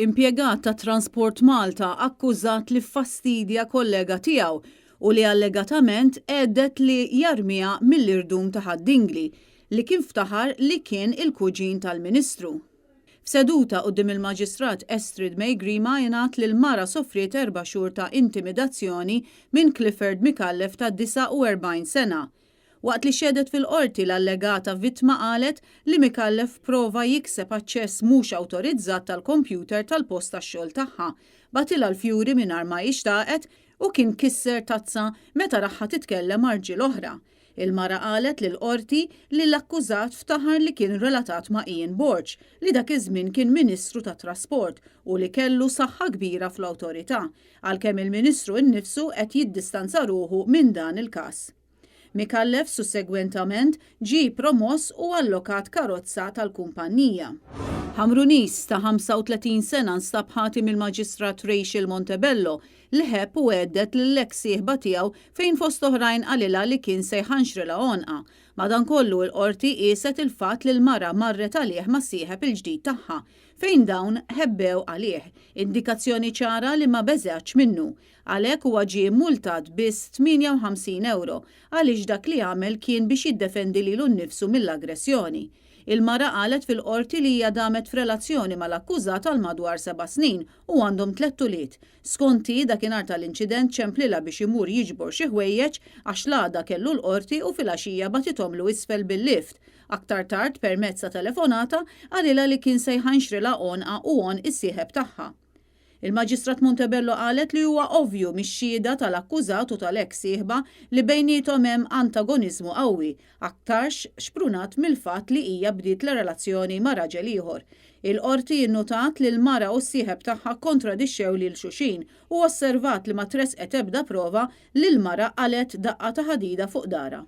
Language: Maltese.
Impjegat ta' Transport Malta akkużat li ffastidja kollega tiegħu u li allegatament għedded li jarmiha mill-irdum ta' Ħad-Dingli li kien ftaħar li kien il-kuġin tal-Ministru. F'seduta quddiem il-Maġistrat Estrid May Grima ingħad li l-mara sofriet erba' xhur ta' intimidazzjoni minn Clifford Micallef ta' 49 sena. Waqt li xehdet fil-Qorti l-allegata vittma qalet li Micallef prova jikseb aċċess mhux awtorizzat tal-kompjuter tal-post tax-xogħol tagħha, bagħtilha l-fjuri mingħajr ma hi xtaqet u kien kisser tazza meta raha titkellem ma' rġiel oħra. Il-mara qalet lill-Qorti li l-akkużat ftaħar li kien relatat ma' Ian Borg, li dak iż-żmien kien Ministru tat-Trasport u li kellu saħħa kbira fl-awtorità, għalkemm il-Ministru innifsu qed jiddistanza ruħu minn dan il-każ. Micallef sussegwentament ġie promoss u allokat karozza tal-kumpannija. Ħamruniż ta' 35 sena nstab ħati mill-Maġistrat Rachel Montebello li ħebb u għedded lill-eks sieħba tiegħu fejn fost oħrajn qalilha li kien se jħanxrilha għonqha. Madankollu il-Qorti qieset il-fatt li l-mara marret għalih mas-sieħeb il-ġdid tagħha, fejn dawn ħebbew għalih, indikazzjoni ċara li ma beżgħetx minnu. Għalhekk huwa ġie mmultat biss 58 ewro għaliex dak li għamel kien biex jiddefendi lilu nnifsu mill-aggressjoni. Il-mara qalet fil-Qorti li hija damet f'relazzjoni mal-akkużat għal madwar seba' snin u għandhom tlett ulied. Skont hi, dakinhar tal-inċident ċemplilha biex imur jiġbor xi ħwejjeġ għax l-għada kellu l-Qorti u filgħaxija bagħtithomlu isfel bil-lift. Aktar tard, permezz ta' telefonata, qalilha li kien se jħanxrilha għonqha u għonq is-sieħeb tagħha. Il-Maġistrat Montebello qalet li huwa ovvju mix-xhieda tal-akkużat u tal-eks sieħba li bejniethom hemm antagoniżmu qawwi, aktarx xprunat mill-fatt li hija bdiet l-relazzjoni ma' raġel ieħor. Il-Qorti innutat li l-mara u s-sieħeb tagħha kkontradixxew lil xulxin u osservat li ma tressqet ebda prova li l-mara qalgħet daqqa ta' ħadida fuq darha.